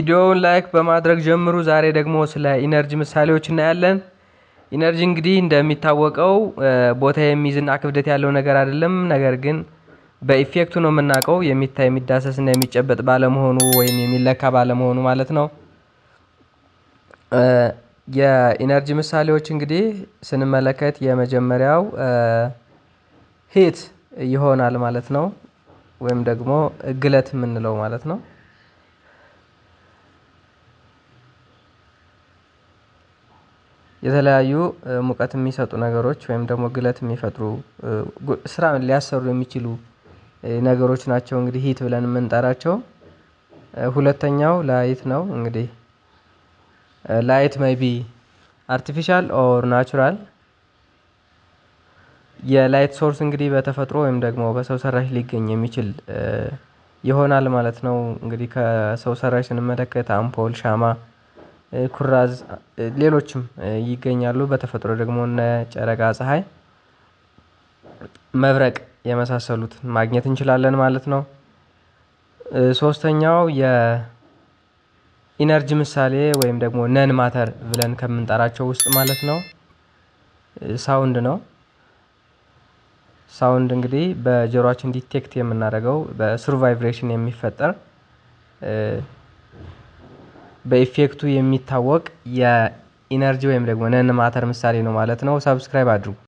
ቪዲዮውን like በማድረግ ጀምሩ። ዛሬ ደግሞ ስለ energy ምሳሌዎች እናያለን። Energy እንግዲህ እንደሚታወቀው ቦታ የሚይዝና ክብደት ያለው ነገር አይደለም። ነገር ግን በ effect ኡ ነው የምናውቀው፣ የሚታይ፣ የሚዳሰስና የሚጨበጥ ባለመሆኑ ወይም የሚለካ ባለመሆኑ ማለት ነው። የ energy ምሳሌዎች እንግዲህ ስንመለከት የመጀመሪያው heat ይሆናል ማለት ነው፣ ወይም ደግሞ ግለት የምንለው ማለት ነው። የተለያዩ ሙቀት የሚሰጡ ነገሮች ወይም ደግሞ ግለት የሚፈጥሩ፣ ስራ ሊያሰሩ የሚችሉ ነገሮች ናቸው እንግዲህ heat ብለን የምንጠራቸው። ሁለተኛው light ነው። እንግዲህ light may be artificial or natural። የ light source እንግዲህ በተፈጥሮ ወይም ደግሞ በሰው ሰራሽ ሊገኝ የሚችል ይሆናል ማለት ነው። እንግዲህ ከሰው ሰራሽ ስንመለከት አምፖል፣ ሻማ፣ ኩራዝ፣ ሌሎችም ይገኛሉ። በተፈጥሮ ደግሞ እነ ጨረቃ፣ ፀሀይ፣ መብረቅ የመሳሰሉት ማግኘት እንችላለን ማለት ነው። ሶስተኛው የ energy ምሳሌ ወይም ደግሞ non matter ብለን ከምንጠራቸው ውስጥ ማለት ነው sound ነው። Sound እንግዲህ በጆሮአችን detect የምናደርገው በ through vibration የሚፈጠር፣ በ effect ኡ የሚታወቅ የ energy ወይም ደግሞ non matter ምሳሌ ነው ማለት ነው። Subscribe አድርጉ።